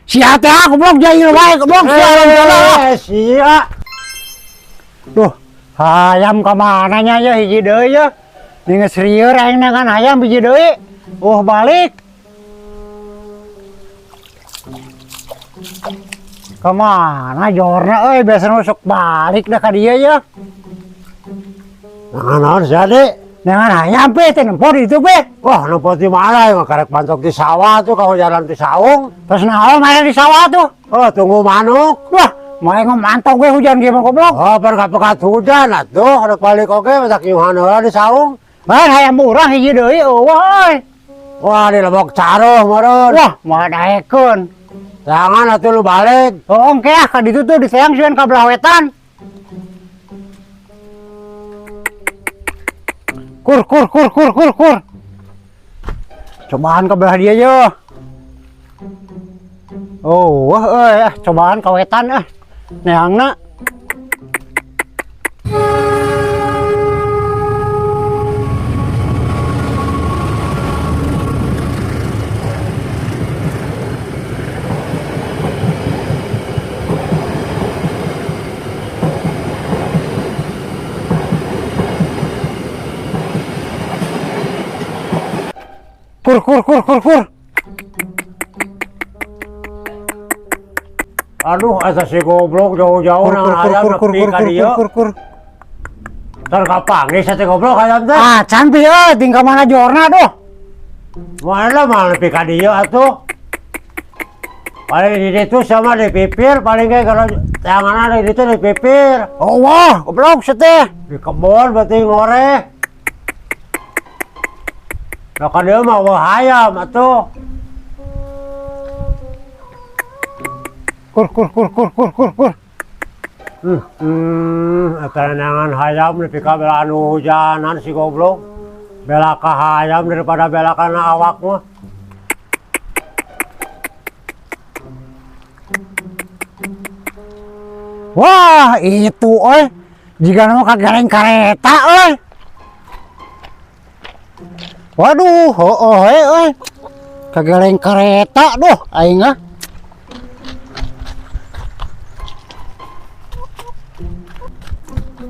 Sia teh goblok jahil wae goblok sia Eh, sia. Duh, hayam ka mana nya ya hiji deui ya. Geus rieur aing kan hayam hiji deui. Oh balik. Kemana jorna euy biasana sok balik dah ka dieu ya. Nah, naon sia, Dik? Dengan hayam pe teh nempo di ditu pe. Wah, nempo di mana ya? Karek pantok di sawah tuh, kalau jalan di saung. Terus naon mana di sawah tuh? Oh, tunggu manuk. Wah, mau mantau gue hujan gimana goblok. Oh, pekat hujan atuh, rek balik oge matak nyuhan heula di saung. Ban hayam urang hiji deui eueuh euy. Wah, di lebok caruh meureun. Wah, moal daekeun. Jangan atuh lu balik. Oh, engke ah ka ditu tuh diteang sieun ka belah wetan. Kur kur kur kur kur kur. Cobaan ke belah dia yo. Oh, wah euy, ah, cobaan ka wetan ah. Neangna. Kur kur kur kur kur. Aduh, eta si goblok jauh-jauh Kur nang kur hayam kur kur nepi kur ka kur dieu. kur kur kur. Tar kapanggih sia teh goblok hayam teh. Ah, can pi euy, tingkah mana jorna doh. Mana mah nepi ka dieu atuh. Paling di ditu sama di pipir, paling ge kalau tanganna di ditu di pipir. Oh wah, goblok sia teh. Di kebon berarti ngoreh. Nah, ka dieu mah eueuh hayam atuh. Kur kur kur kur kur kur kur. Eta neangan hayam nepi ka bela anu hujanan si goblok. Bela ka hayam daripada bela kana awak mah. Wah, itu euy. Jigana mah kageleng kareta euy. Waduh, heueuh we euy. Kageleng kareta duh aing ah.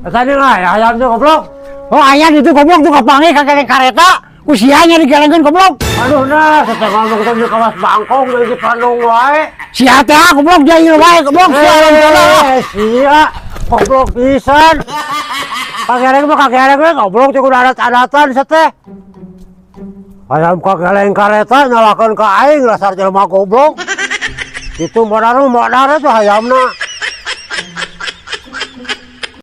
Eta nih lah, hayam tuh goblok. Oh, ayam itu goblok tuh kapanggih kageleng kareta. Ku sia nya digelengkeun goblok. Aduh nah, saya ngomong teh di kawas bangkong di Bandung wae. Sia teh goblok jahil wae goblok sia Eh, sia goblok pisan. Kageleng mah kageleng we goblok teh kudu adat-adatan sia teh. Hayam kageleng kareta nyalakeun ka aing dasar jelema goblok. Itu modar modar tuh hayamna.